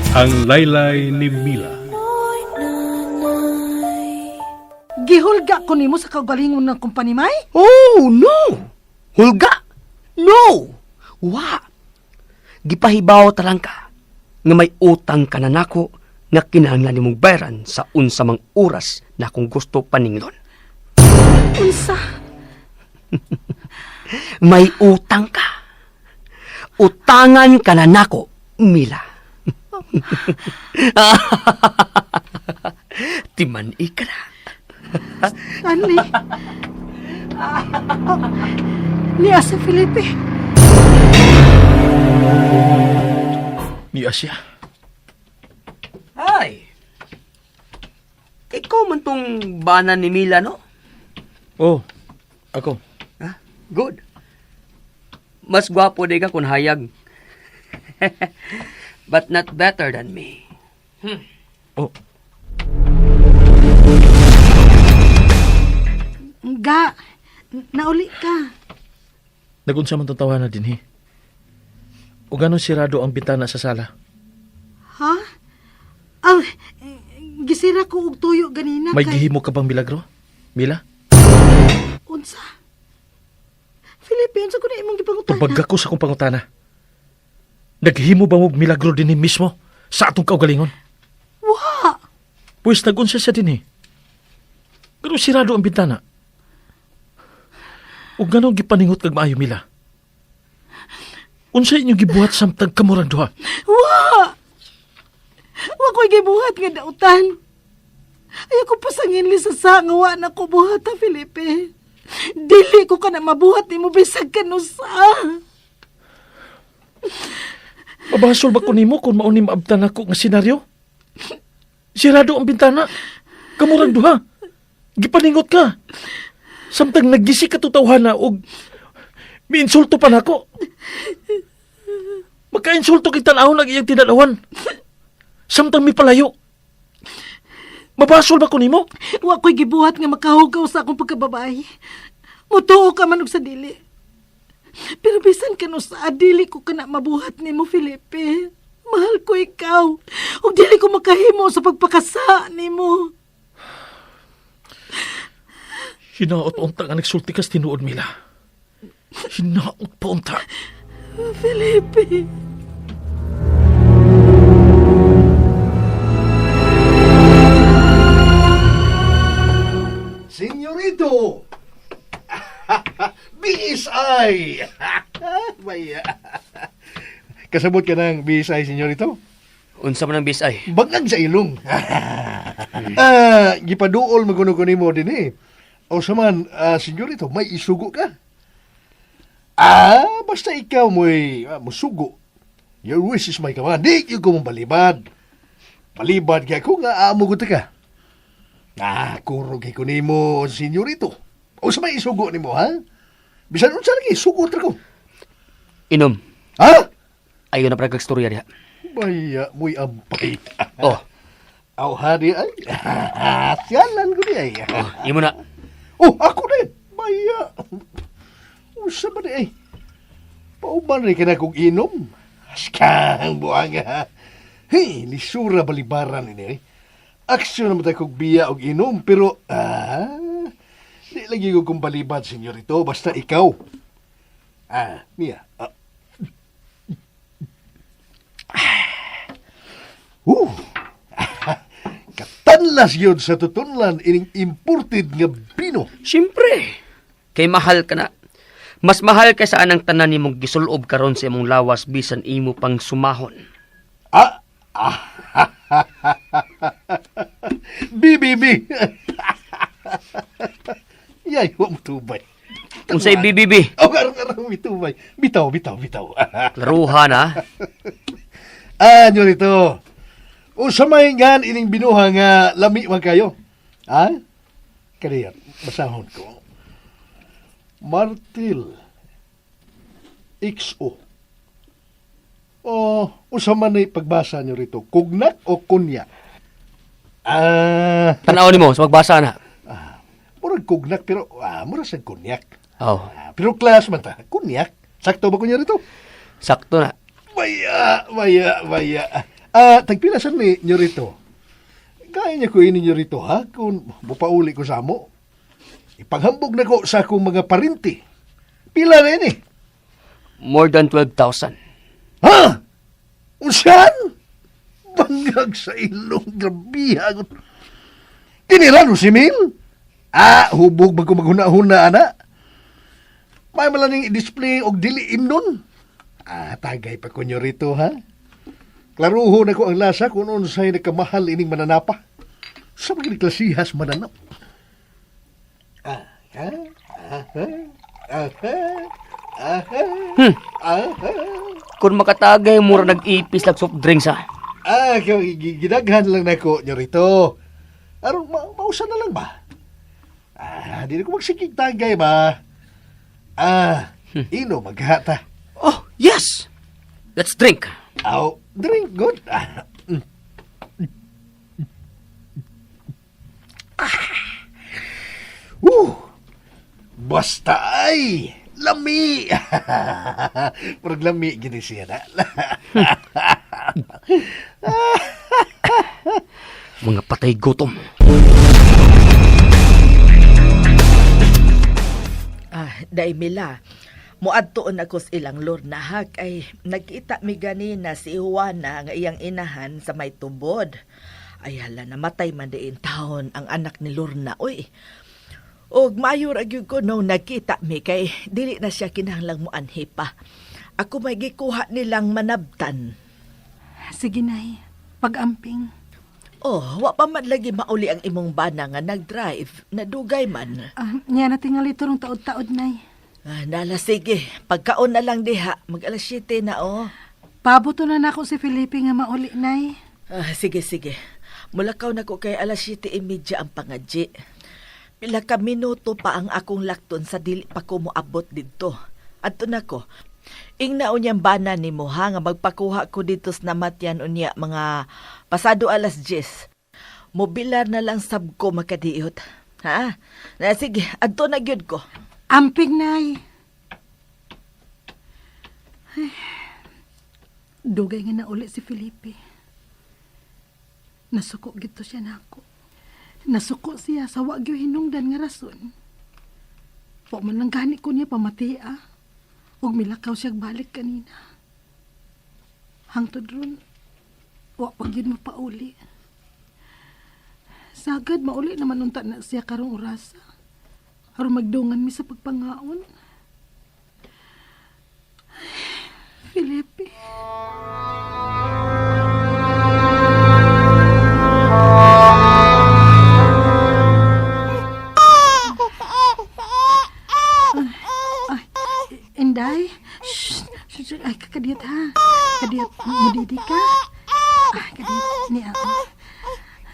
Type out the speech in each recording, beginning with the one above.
Ang Laylay ni Mila. Gihulga ko nimo sa kaugalingon ng kumpanya, May? Oh, no! Hulga! No! Wa! Gipahibaw talang ka nga may utang ka na nako nga kinahanglan nimong bayaran sa unsa mang oras na kung gusto paninglon. Unsa? May utang ka. Utangan ka na nako, Mila. Timan-i ka na. Stanley? Oh, niya si Felipe. Niya siya. Ay! Ikaw man tong bana ni Mila, no? Oh, ako. Ah, good. Mas gwapo di ka kung hayag. But not better than me. Oh, Ga, nauli ka. nagunsa man tong tawana din, he. O ganon sirado ang bitana sa sala. Ha? Aw, gisira ko og tuyo ganina May kay gihimo ka bang milagro? Mila? Unsa? Felipe, unsa ko na imong gipangutana? Tubag ako sa akong pangutana. Naghimo ba mo milagro din mismo sa atong kaugalingon? Wa! Pwes nagunsa siya din eh. Pero sirado ang bintana. O ganon gipaningot kag maayo, Mila. Unsa inyong gibuhat samtang kamurang duha? Wa! Wa ko'y gibuhat nga dautan. Ayaw ko pasangin sa sa nga wa na ko buhat ha, Felipe. Dili ko ka na mabuhat nimo bisag kanusa. Mabasol ba ko nimo kung mauni maabtan ako nga senaryo? Sirado ang bintana. Kamurang duha. Gipaningot ka. Samtang naggisik ka tawhana og miinsulto pa nako. Magkainsulto kay tan-awon ang iyang tinalawan. Samtang mipalayo. Mabasol ba ko nimo? Wa ko'y gibuhat nga makahugaw sa akong pagkababae. Mutuo ka man og sa dili. Pero bisan kanusa, dili ko ka na mabuhat nimo, Felipe. Mahal ko ikaw. Ug dili ko makahimo sa pagpakasa nimo. Hinaot unta nga nagsulti kas tinuod, Mila. Hinaot pa unta. Felipe. Senyorito! BSI! Maya. Kasabot ka ng BSI, senyorito? Unsa man ang bisay? Bangag sa ilong. Ah, gipaduol maguno ko nimo din eh. O sa man, senyorito, may isugo ka. Ah, basta ikaw mo'y musugo. Your wish is my command. Di yun ko mong balibad. Balibad kaya ko nga amo ko ta ka. Ah, kurog kay ko nimo, senyorito. O sa may isugo nimo, ha? Bisan unsa lagi, sugo tra ko. Inom. Ha? Ayaw na para kagstorya diha. Baya, mo'y ampay. Oh, Aw, hadi ay. Siyalan ko di ay. oh, imo na. Oh, ako din. Baya. Usa ba di ay? Pauban rin ka na kong inom. Askang buang ha. Hey, lisura balibaran ini ay. Aksyon naman tayo kong biya og inom, pero di lagi ko kong balibad, senyorito. Basta ikaw. Ah, niya. Ah. Katanlas yun sa tutunlan ining imported nga bino. Siyempre. Kay mahal ka na. Mas mahal kaysa anang tanan nimong gisulob karon sa imong lawas bisan imo pang sumahon. Ah! BBB! Yay, wa mo tubay. Unsay BBB? Oh, karong karong mitubay. Bitaw, bitaw, bitaw. Laruha na. Ah, nyo rito. Unsa may ngan ining binuha nga lami man kayo? Ha? Kaniyat, basahon ko. Martil XO. O, unsa man ni pagbasa nyo rito? Kugnak o kunya? Ah, Tan-aw nimo sa pagbasa na. Murag kugnak pero murag sa kunyak. Oh, Ah, pero class man ta, kunyak. Sakto ba kunya rito? sakto na. Maya, maya, maya. Ah, tagpila saan ni nyo rito? Kaya niya ko ini nyo rito, ha? Kung bupauli ko sa amo. Ipaghambog na ko sa akong mga parinti. Pila na ini? More than 12,000. Ha? Unsan? Bangag sa ilong, grabiha. Tinira no si Mil? Ah, hubog ba ko maghuna-huna, ana? May malaning i-display og dili imnon. Ah, tagay pa ko nyo rito, ha? Klaruho na ko ang lasa kung unsay nagkamahal ining mananapa. Sa mga klasihas mananap. Ah, ha? Ah, ha? Ah, ha? Ah, ha? Ah, ha? Kung makatagay, mura nag-ipis lag soft drinks ha. Ah, gidaghan lang nako nyo rito. Aron mausa na lang ba? Ah, di na ko magsigig tagay ba? Ah, ino maghata. Oh, yes! Let's drink. Aw, drink good. Ah. Ah. Basta ay lami. Murag lami gini siya na. Mga patay gutom. Ah, dai Mila. Muadtoon ako sa ilang lornahag ay nagkita mi ganina si Juana nga iyang inahan sa may tubod. Ay hala, namatay man diin taon ang anak ni Lorna. Uy. Og maayo ra gyud ko no nagkita mi kay dili na siya kinahanglang moanhi pa. Ako may gikuha nilang manabtan. Sige, Nay. Pag-amping. Oh, wa pa man lagi mauli ang imong bana nga nagdrive, nadugay man. Ah, niya na tingali turong taod-taod, Nay. Ah, nala sige, pagkaon na lang diha, mag alas 7 na oh. Pabuto na nako si Felipe nga mauli, Nay. Ah, sige, sige. Mulakaw na ko kay alas 7:30 ang pangadji. Pila ka minuto pa ang akong lakton sa dili pa ko moabot didto. Adto na ko. Ingna unyang bana nimo ha nga magpakuha ko dito sa namatyan unya mga pasado alas 10. Mobilar na lang sab ko makadiot. Ha? Na sige, adto na gyud ko. Amping, Nay. Ay, dugay nga nauli si Felipe. Nasuko gito siya nako. Nasuko siya sa wa gyud hinungdan nga rason. Wa man lang gani ko niya pamatia. Ug milakaw siya balik kanina. Hangtod ron, wa pa gyud mapauli. Sagad mauli naman unta na siya karong orasa. Aron magdungan mi sa pagpangaon. Ay, Felipe. Ay, Inday. Shh, shh, shh. Ay, kakadiyot ha. Kadiyot, mudidi ka. Ah, kadiyot, ni ako.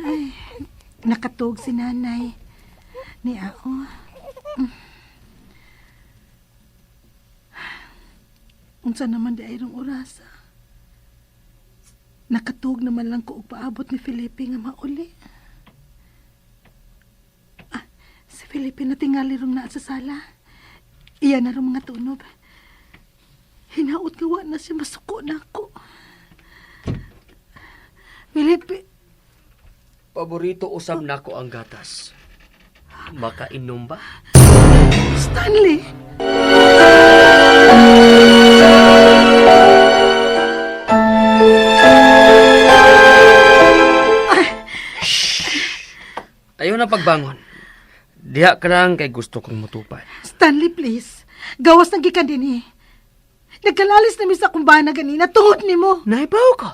Ay, nakatug si nanay. Ni ako. Unsa naman di ay rong orasa. Nakatug naman lang ko og paabot ni Felipe nga mauli. Ah, si Felipe na tingali rong naa sa sala. Iya na rong mga tunob. Hinaot nga wa na siya masuko na ako. Felipe, Paborito usab nako ang gatas. Makainom ba? Stanley! Ayaw na pagbangon. Diha ka lang kay gusto kong mutupad. Stanley, please. Gawas ng gikan din eh. Nagkalalis na mi sa kumbana ganina tungod nimo. Naibaw ka.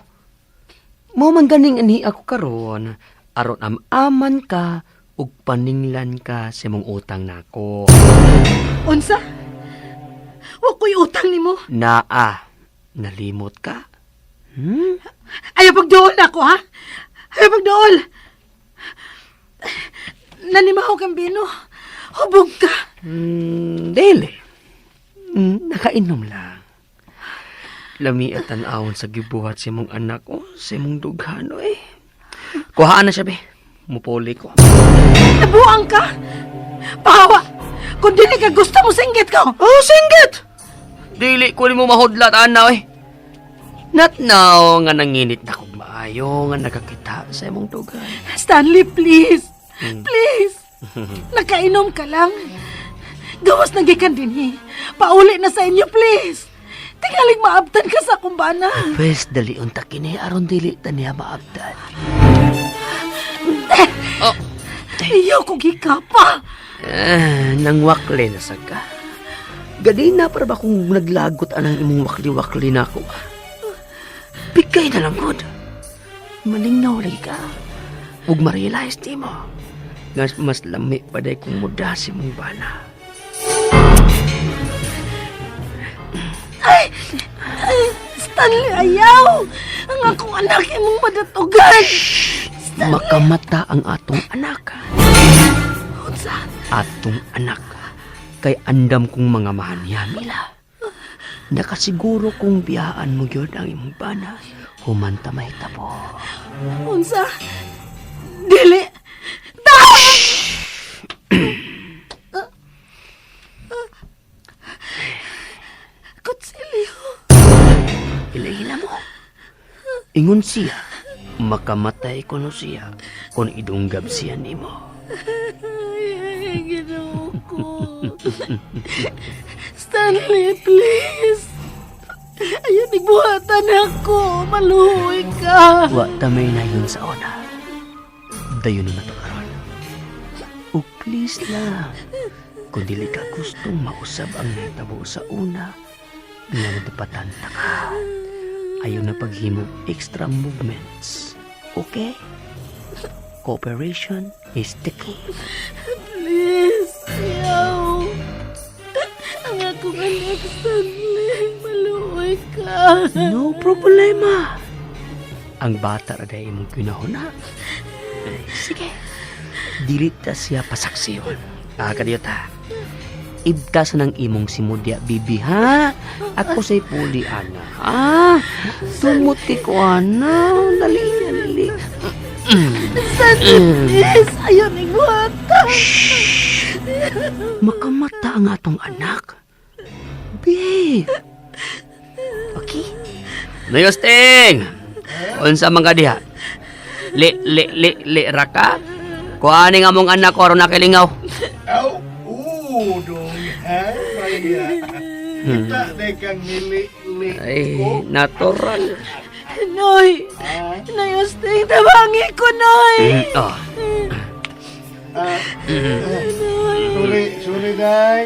Mo man ganing ani ako karon. Aron am-aman ka ug paninglan ka sa imong utang nako. Unsa? Wa ko'y utang nimo. Naa, nalimot ka? Hmm? Ayaw pagduol na ako, ha? Ayaw pagduol. Nanimaho kang bino. Hubog ka. Dili. Nakainom lang. Lami at tan-awon sa gibuhat sa imong anak o sa imong dughano eh. Kuhaan na siya be. Mupuli ko. Nabuang ka. Pahawa. Kung dili ka gusto mo singgit ko. Oh, singgit! Dili ko nimo mahudlat ana eh. Not now nga nanginit na kog maayo nga nakakita sa imong dugay. Stanley, please. Please. Nakainom ka lang. Gawas na gikan dinhi. Pauli na sa inyo, please. Tingaling maabtan ka sa akong bana. Pwes, dali unta kini aron dili ta niya maabtan. Ayaw ko gikapa. Ah, nang wakli na sa ka. Ganina para ba kung naglagot anang imong wakli-wakli na ako? Bigay na lang gud. Malingnaw lagi ka. Ug ma-realize di mo. Nga mas lami pa day kung muda si mong bana. Ay, Stanley, ayaw! Ang akong anak imong madatugan! Makamata ang atong anak. Unsa? Atong anak. Kay andam kong mga mahanya, Mila. Nakasiguro kong biyaan mo gyud ang imong bana. Humanta mahitabo. Unsa? Dili! Dahil! Kutsilyo! Ilahila mo. Ingon siya, makamatay kuno siya kung idunggab siya nimo. Ay, ay, ginoo ko. Stanley, please. Ayaw, nagbuhatan ako. Maluhoy ka. Wa tamay na yun sa una. Dayon na to karon. O please lang, kung dili ka gustong mausab ang nahitabo sa una, nga nadapatan ta ka. Ayaw na paghimo extra movements. Okay? Cooperation is the key. Please, ayaw. Ang akong anak, Stanley. Maluhoy ka. No problema. Ang bata ra day imong kinahuna. Ay, sige. Dili ta siya pasaksiyon. Ah, kadiyo ta. Ibtas ng imong simudya, bibi, ha? Ako sa'y puli, ana. Ah, tumot kay ko, ana. Dali, dali. Stanley, please. Ayaw, nagbuhatan. Makamata ang atong anak. Babe. Okay. Nayosting! Unsa man ka diha? Li, li, li, li, raka? Kuani nga mong anak ko aron nakilingaw. Aw, udong ha, baya. Kita na kang nili-li Ay, ko. natural. Noy! Noy, Osting, tabangi ko, Noy! Oh, Ah, Noy! sorry, sorry, day.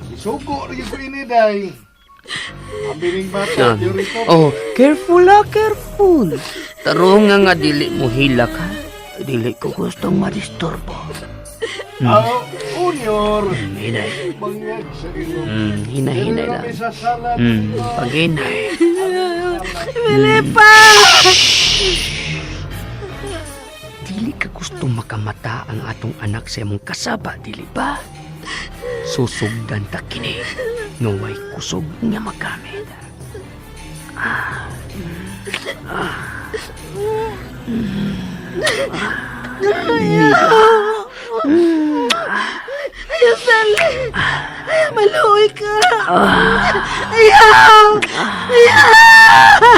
Isugo rin ko ini, day. Ang bining bata, yuri to. Oh, careful ah, careful. Tarong nga nga dili mo hilak ha. Dili ko gustong madisturbo. Aw, unyor. Hinay. Bangag sa ilong. Hinay-hinay Dili lang. kami sa sala. Paghinay. Felipa! Dili ka gusto makamata ang atong anak sa imong kasaba, dili ba? Susugdan ta kini nga way kusog nga magamit. Ayaw, Stanley! Ayaw, maluoy ka! Ayaw! Ayaw!